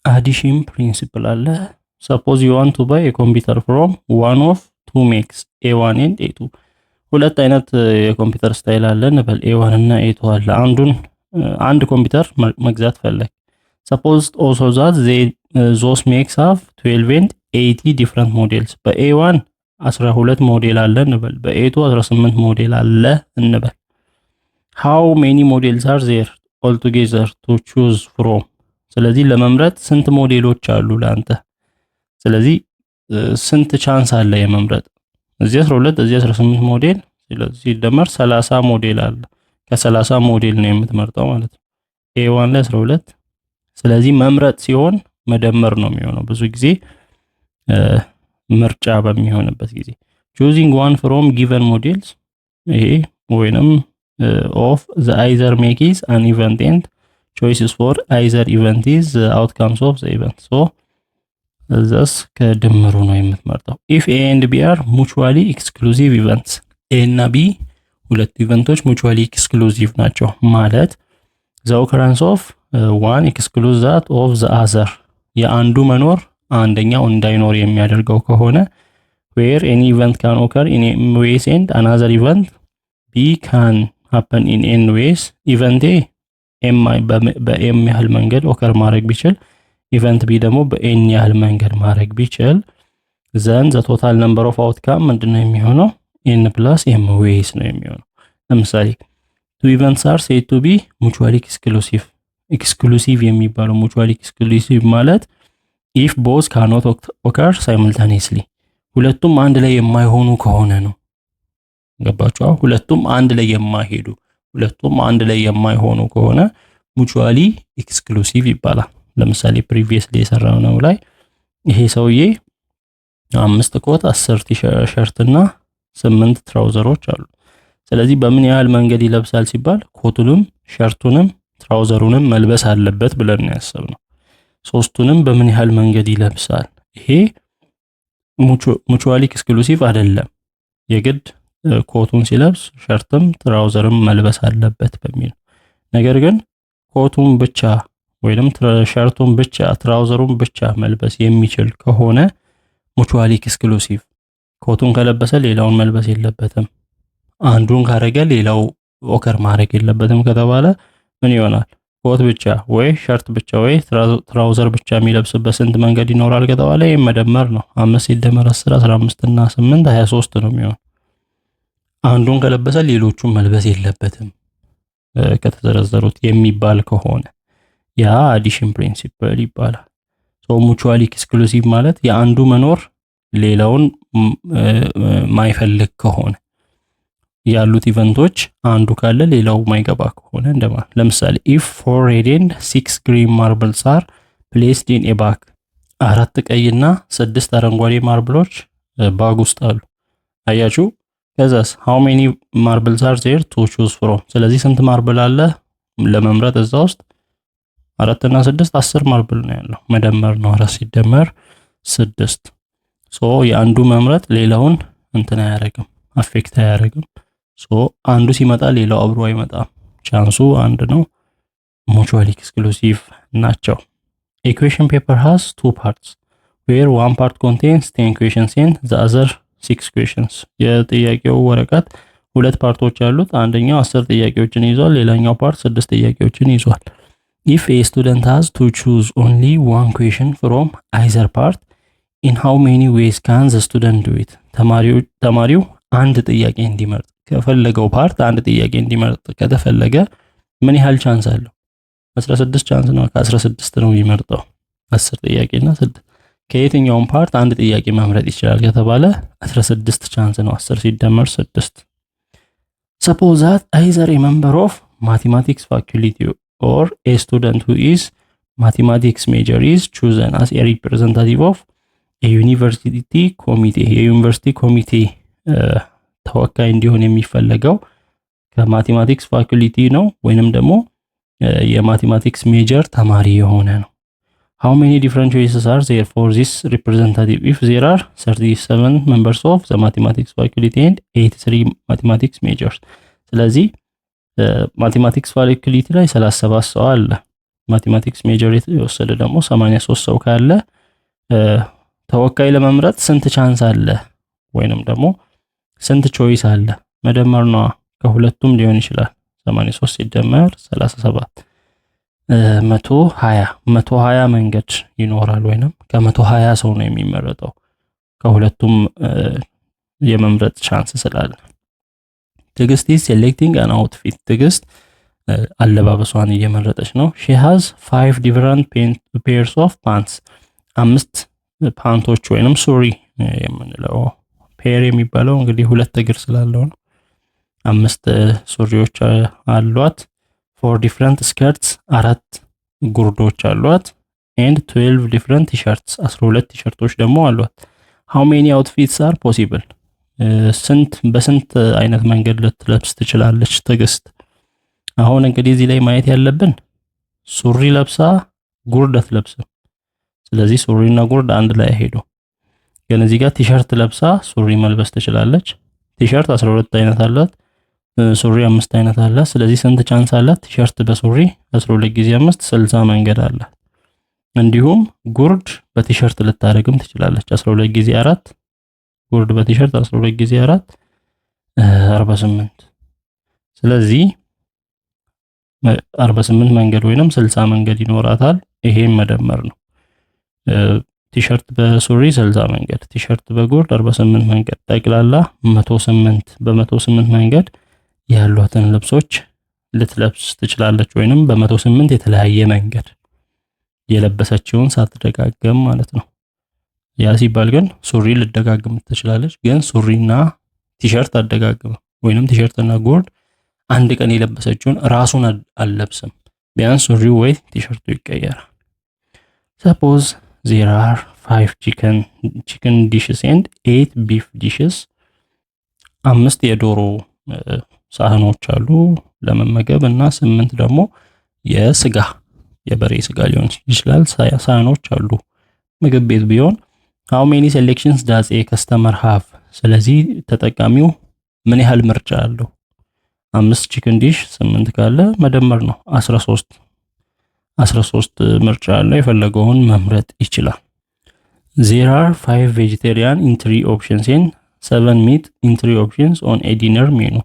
Addition principle አለ። Suppose you want to buy computer from one of two makes, A1 and A2። ሁለት አይነት የኮምፒውተር style አለ እንበል፣ A1 እና A2 አለ። አንዱን አንድ ኮምፒውተር መግዛት ፈለግ። Suppose also that those makes have 12 and 18 different models። በ A1 12 ሞዴል አለ እንበል፣ በ A2 18 ሞዴል አለ እንበል። How many models are there altogether to choose from? ስለዚህ ለመምረጥ ስንት ሞዴሎች አሉ ለአንተ? ስለዚህ ስንት chance አለ የመምረጥ? እዚህ 12፣ እዚህ 18 ሞዴል፣ ስለዚህ ሲደመር 30 ሞዴል አለ። ከ30 ሞዴል ነው የምትመርጠው ማለት ነው። A1 ላይ 12። ስለዚህ መምረጥ ሲሆን መደመር ነው የሚሆነው፣ ብዙ ጊዜ ምርጫ በሚሆንበት ጊዜ choosing one from given models ይሄ ወይንም of the either make is an event and choices for either event is outcomes of the event, so thus ከድምሩ ነው የምትመርጠው። If A and B are mutually exclusive events፣ A እና B ሁለቱ event ኦች mutually exclusive ናቸው ማለት the occurrence of one exclude that of the other፣ የአንዱ መኖር አንደኛው እንዳይኖር የሚያደርገው ከሆነ፣ where any event can occur in m ways and another event B can happen in n ways፣ event A m በ m ያህል መንገድ occur ማድረግ ቢችል፣ event B ደግሞ በ n ያህል መንገድ ማድረግ ቢችል፣ then the total number of outcome ምንድነው የሚሆነው? N plus m ways ነው የሚሆነው። ለምሳሌ two events are said to be mutually exclusive። Exclusive የሚባለው፣ mutually exclusive ማለት ኢፍ ቦዝ ካኖት ኦከር ሳይምልታኒየስሊ፣ ሁለቱም አንድ ላይ የማይሆኑ ከሆነ ነው። ገባችሁ? ሁለቱም አንድ ላይ የማይሄዱ፣ ሁለቱም አንድ ላይ የማይሆኑ ከሆነ mutually exclusive ይባላል። ለምሳሌ previously የሰራነው ላይ ይሄ ሰውዬ አምስት ኮት፣ 10 ቲሸርት እና ስምንት trouser ኦች አሉ። ስለዚህ በምን ያህል መንገድ ይለብሳል ሲባል ኮቱንም shirt ኡንም trouser ኡንም መልበስ አለበት ብለን ነው ያሰብነው። ሶስቱንም በምን ያህል መንገድ ይለብሳል? ይሄ mutually exclusive አይደለም። የግድ ኮቱን ሲለብስ shirt ም trouser ም መልበስ አለበት በሚል። ነገር ግን ኮቱን ብቻ ወይንም shirt ኡን ብቻ፣ trouser ኡን ብቻ መልበስ የሚችል ከሆነ mutually exclusive፣ ኮቱን ከለበሰ ሌላውን መልበስ የለበትም፣ አንዱን ካረገ ሌላው occur ማድረግ የለበትም ከተባለ ምን ይሆናል? ኮት ብቻ ወይ shirt ብቻ ወይ trouser ብቻ የሚለብስበት ስንት መንገድ ይኖራል ከተባለ ይህም መደመር ነው። አምስት ሲደመር 10፣ 15 እና 8፣ 23 ነው የሚሆን። አንዱን ከለበሰ ሌሎቹን መልበስ የለበትም ከተዘረዘሩት የሚባል ከሆነ ያ addition principle ይባላል። So mutually exclusive ማለት የአንዱ መኖር ሌላውን ማይፈልግ ከሆነ፣ ያሉት event ኦች አንዱ ካለ ሌላው ማይገባ ከሆነ እንደማለት። ለምሳሌ if four red and six green marbles are placed in a bag፣ አራት ቀይና ስድስት አረንጓዴ marble ኦች bag ውስጥ አሉ። አያችሁ? ከዛስ how many marbles are there to choose from? ስለዚህ ስንት marble አለ ለመምረጥ እዛ ውስጥ? አራት እና ስድስት፣ 10 marble ነው ያለው። መደመር ነው፣ አራት ሲደመር ስድስት። So የአንዱ መምረጥ ሌላውን እንትን አያደርግም፣ affect አያደርግም። So አንዱ ሲመጣ ሌላው አብሮ አይመጣም። Chance ኡ አንድ ነው። Mutually exclusive ናቸው። A question paper has two parts where one part contains 10 questions and the other six questions። የጥያቄው ወረቀት ሁለት part ኦች አሉት። አንደኛው 10 ጥያቄዎችን ይዟል፣ ሌላኛው part ስድስት ጥያቄዎችን ይዟል። If a student has to choose only one question from either part, in how many ways can the student do it? ተማሪው አንድ ጥያቄ እንዲመርጥ፣ ከፈለገው part አንድ ጥያቄ እንዲመርጥ ከተፈለገ ምን ያህል chance አለው? 16 chance ነው። ከ16 ነው የሚመርጠው። 10 ጥያቄና ስድስት፣ ከየትኛውም part አንድ ጥያቄ መምረጥ ይችላል ከተባለ 16 chance ነው። 10 ሲደመር 6። Suppose that either a member of mathematics faculty or a student who is mathematics major is chosen as a representative of a university committee። የዩኒቨርሲቲ ኮሚቴ ተወካይ እንዲሆን የሚፈለገው ከ mathematics faculty ነው ወይንም ደግሞ የ mathematics major ተማሪ የሆነ ነው። How many different choices are there for this representative if there are 37 members of the mathematics faculty and 83 mathematics majors? ስለዚህ mathematics faculty ላይ 37 ሰው አለ። Mathematics major የወሰደ ደግሞ 83 ሰው ካለ ተወካይ ለመምረጥ ስንት chance አለ? ወይንም ደግሞ ስንት choice አለ? መደመር ነዋ። ከሁለቱም ሊሆን ይችላል። 83 ሲደመር 37 120፣ 120 መንገድ ይኖራል። ወይንም ከ120 ሰው ነው የሚመረጠው ከሁለቱም የመምረጥ chance ስላለ። ትዕግስት is selecting an outfit። ትዕግስት አለባበሷን እየመረጠች ነው። She has five different pairs of pants፣ አምስት ፓንቶች ወይንም ሱሪ የምንለው፣ pair የሚባለው እንግዲህ ሁለት እግር ስላለው ነው። አምስት ሱሪዎች አሏት። Four different skirts፣ አራት ጉርዶች አሏት። And 12 different T-shirts፣ 12 ቲሸርቶች ደግሞ አሏት። How many outfits are possible? ስንት በስንት አይነት መንገድ ልትለብስ ትችላለች ትዕግስት? አሁን እንግዲህ እዚህ ላይ ማየት ያለብን ሱሪ ለብሳ ጉርድ አትለብስም። ስለዚህ ሱሪና ጉርድ አንድ ላይ አይሄዱ። ግን እዚህ ጋር ቲሸርት ለብሳ ሱሪ መልበስ ትችላለች። ቲሸርት 12 አይነት አላት፣ ሱሪ አምስት አይነት አላት። ስለዚህ ስንት chance አላት? ቲሸርት በሱሪ 12 ጊዜ 5፣ 60 መንገድ አላት። እንዲሁም ጉርድ በቲሸርት ልታደርግም ትችላለች። 12 ጊዜ 4፣ ጉርድ በቲሸርት 12 ጊዜ 4 48። ስለዚህ 48 መንገድ ወይንም 60 መንገድ ይኖራታል። ይሄም መደመር ነው። ቲሸርት በሱሪ 60 መንገድ፣ ቲሸርት በጉርድ 48 መንገድ፣ ጠቅላላ 108። በ108 መንገድ ያሏትን ልብሶች ልትለብስ ትችላለች፣ ወይንም በ108 የተለያየ መንገድ የለበሰችውን ሳትደጋገም ማለት ነው። ያ ሲባል ግን ሱሪ ልትደጋግም ትችላለች፣ ግን ሱሪና ቲሸርት አትደጋግምም። ወይንም ቲሸርትና ጉርድ አንድ ቀን የለበሰችውን ራሱን አትለብስም። ቢያንስ ሱሪው ወይ ቲሸርቱ ይቀየራል። Suppose there are five chicken dishes and eight beef dishes፣ አምስት የዶሮ ሳህኖች አሉ ለመመገብ እና ስምንት ደግሞ የስጋ፣ የበሬ ስጋ ሊሆን ይችላል፣ ሳህኖች አሉ ምግብ ቤት ቢሆን how many selections does a customer have? ስለዚህ ተጠቃሚው ምን ያህል ምርጫ አለው? አምስት chicken dish ስምንት ካለ መደመር ነው፣ 13፣ 13 ምርጫ አለው፣ የፈለገውን መምረጥ ይችላል። There are five vegetarian entry options and seven meat entry options on a dinner menu።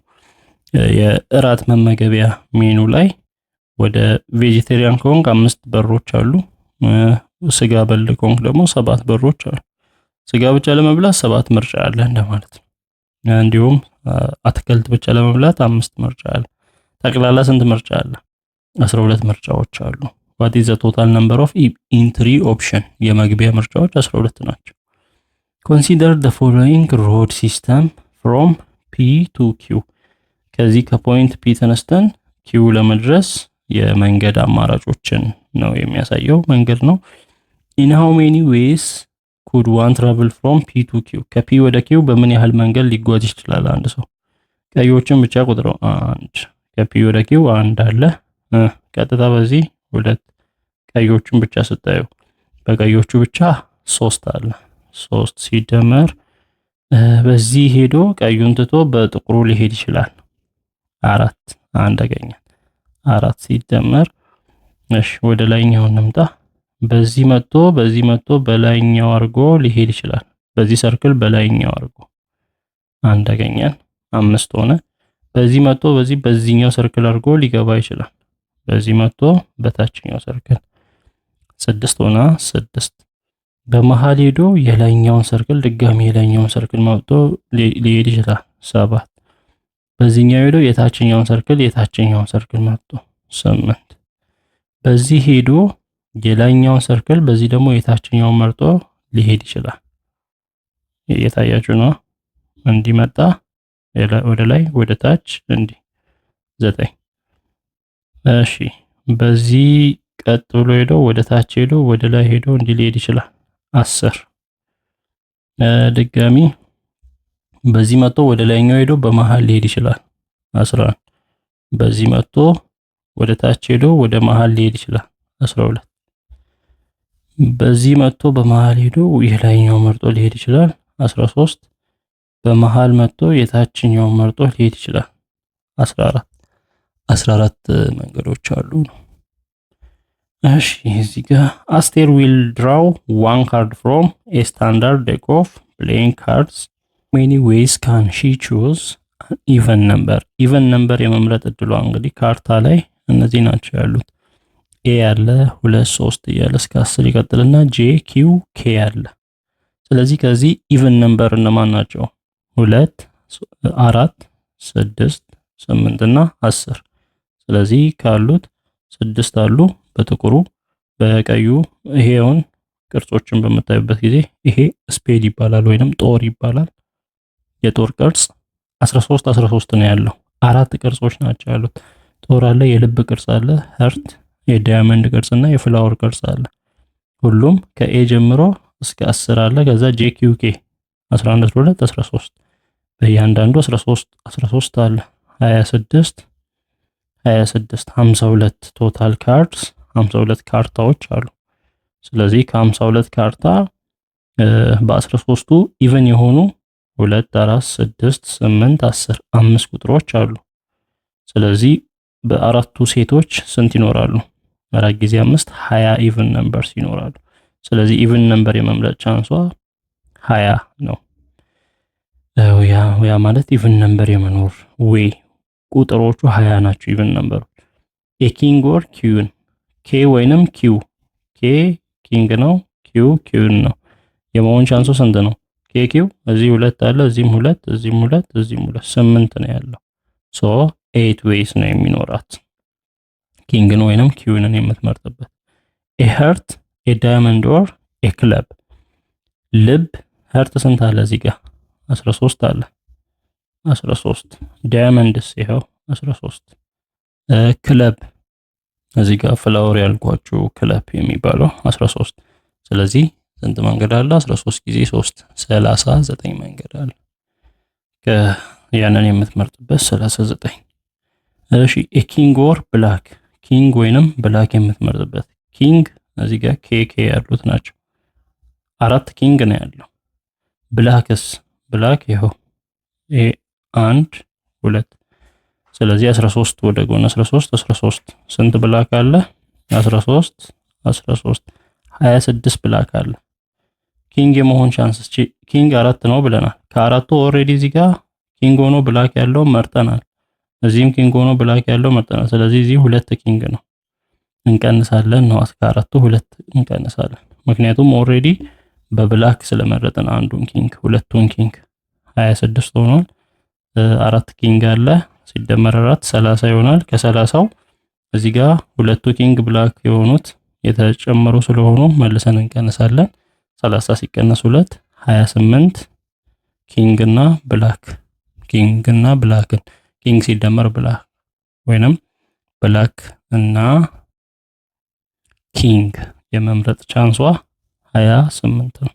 የእራት መመገቢያ ሜኑ ላይ ወደ vegetarian ከሆንክ አምስት በሮች አሉ። ስጋ በል ከሆንክ ደግሞ ሰባት በሮች አሉ። ስጋ ብቻ ለመብላት ሰባት ምርጫ አለ እንደማለት ነው። እንዲሁም አትክልት ብቻ ለመብላት አምስት ምርጫ አለ። ጠቅላላ ስንት ምርጫ አለ? 12 ምርጫዎች አሉ። What is the total number of entry option? የመግቢያ ምርጫዎች 12 ናቸው። Consider the following road system from P to Q። ከዚህ ከ point P ተነስተን Q ለመድረስ የመንገድ አማራጮችን ነው የሚያሳየው መንገድ ነው። In how many ways could one travel from P to Q? ከ P ወደ Q በምን ያህል መንገድ ሊጓዝ ይችላል አንድ ሰው? ቀዮችን ብቻ ቁጥረው፣ አንድ፣ ከ P ወደ Q አንድ አለ። ቀጥታ በዚህ ሁለት፣ ቀዮቹን ብቻ ስታዩ በቀዮቹ ብቻ ሶስት አለ። ሶስት ሲደመር በዚህ ሄዶ ቀዩን ትቶ በጥቁሩ ሊሄድ ይችላል። አራት፣ አንድ አገኘን። አራት ሲደመር፣ እሺ ወደ ላይኛው እንምጣ። በዚህ መጥቶ በዚህ መጥቶ በላይኛው አድርጎ ሊሄድ ይችላል። በዚህ circle በላይኛው አድርጎ አንድ አገኘን፣ አምስት ሆነ። በዚህ መጥቶ በዚህ በዚህኛው circle አድርጎ ሊገባ ይችላል። በዚህ መጥቶ በታችኛው circle ስድስት ሆነ፣ ስድስት። በመሃል ሄዶ የላይኛውን circle፣ ድጋሚ የላይኛውን circle መጥቶ ሊሄድ ይችላል፣ ሰባት። በዚህኛው ሄዶ የታችኛውን circle፣ የታችኛውን circle መጥቶ ስምንት። በዚህ ሄዶ የላይኛውን circle፣ በዚህ ደግሞ የታችኛውን መርጦ ሊሄድ ይችላል። እየታያችሁ ነው። እንዲመጣ ወደ ላይ ወደ ታች እንዲህ ዘጠኝ። እሺ በዚህ ቀጥ ብሎ ሄዶ ወደ ታች ሄዶ ወደ ላይ ሄዶ እንዲህ ሊሄድ ይችላል። 10። ድጋሚ በዚህ መጥቶ ወደ ላይኛው ሄዶ በመሃል ሊሄድ ይችላል። 11። በዚህ መጥቶ ወደ ታች ሄዶ ወደ መሃል ሊሄድ ይችላል። 12። በዚህ መጥቶ በመሃል ሄዶ የላይኛው መርጦ ሊሄድ ይችላል። 13። በመሃል መጥቶ የታችኛውን መርጦ ሊሄድ ይችላል። 14። 14 መንገዶች አሉ ነው። እሺ፣ እዚህ ጋር አስቴር will draw one card from a standard deck of playing cards. Many ways can she choose even number? Even number የመምረጥ እድሏ እንግዲህ ካርታ ላይ እነዚህ ናቸው ያሉት። A ያለ፣ ሁለት፣ ሶስት እያለ እስከ 10 ይቀጥልና J፣ Q፣ K አለ። ስለዚህ ከዚህ even number እነማን ናቸው? ሁለት፣ አራት፣ ስድስት፣ ስምንት እና 10። ስለዚህ ካሉት ስድስት አሉ በጥቁሩ፣ በቀዩ ይሄውን ቅርጾችን በምታዩበት ጊዜ ይሄ spade ይባላል ወይንም ጦር ይባላል። የጦር ቅርጽ 13 13 ነው ያለው። አራት ቅርጾች ናቸው ያሉት። ጦር አለ፣ የልብ ቅርጽ አለ፣ heart፣ የ diamond ቅርጽ እና የ flower ቅርጽ አለ። ሁሉም ከ A ጀምሮ እስከ 10 አለ። ከዛ J፣ Q፣ K 11፣ 12፣ 13፣ በእያንዳንዱ 13 13 አለ። 26 26፣ 52 total cards፣ 52 ካርታዎች አሉ። ስለዚህ ከ52 ካርታ በ13ቱ even የሆኑ ሁለት፣ አራት፣ ስድስት፣ ስምንት፣ 10፣ አምስት ቁጥሮች አሉ። ስለዚህ በአራቱ set ኦች ስንት ይኖራሉ? አራት ጊዜ አምስት 20 even numbers ይኖራሉ። ስለዚህ even number የመምረጥ chance ኧ 20 ነው። ያ ማለት even number የመኖር way ቁጥሮቹ 20 ናቸው። Even number ኡ a king or queen፣ K ወይንም Q፣ K king ነው፣ Q queen ነው። የመሆን chance ኡ ስንት ነው? K፣ Q እዚህ ሁለት አለ፣ እዚህም ሁለት፣ እዚህም ሁለት፣ እዚህም ሁለት፣ ስምንት ነው ያለው። So eight ways ነው የሚኖራት king ን ወይንም queen ን የምትመርጥበት። A heart, a diamond or a club። ልብ heart ስንት አለ እዚህ ጋር? 13 አለ፣ 13። Diamond ስ? ይኸው 13። ክለብ እዚህ ጋር flower ያልኳችሁ ክለብ የሚባለው 13። ስለዚህ ስንት መንገድ አለ? 13 ጊዜ 3፣ 39 መንገድ አለ። ያንን የምትመርጥበት 39። እሺ፣ a king or black፣ king ወይንም black የምትመርጥበት። King እዚህ ጋር K፣ K ያሉት ናቸው። አራት king ነው ያለው። Black ስ? Black ይኸው ይሄ አንድ፣ ሁለት። ስለዚህ 13 ወደ ጎን 13 13። ስንት black አለ? 13 13፣ 26 black አለ። King የመሆን chance king አራት ነው ብለናል። ከአራቱ already እዚህ ጋር king ሆኖ black ያለው መርጠናል። እዚህም king ሆኖ black ያለው መርጠናል። ስለዚህ እዚህ ሁለት king ነው፣ እንቀንሳለን ነው፣ ከአራቱ ሁለት እንቀንሳለን። ምክንያቱም already በ black ስለመረጥን አንዱን king፣ ሁለቱን king 26 ሆኗል። አራት king አለ፣ ሲደመር አራት 30 ይሆናል። ከ30ው እዚህ ጋር ሁለቱ king black የሆኑት የተጨመሩ ስለሆኑ መልሰን እንቀንሳለን። 30 ሲቀነስ 2፣ 28። King እና black፣ king እና black ን፣ king ሲደመር black ወይንም black እና king የመምረጥ chance ኧ 28 ነው።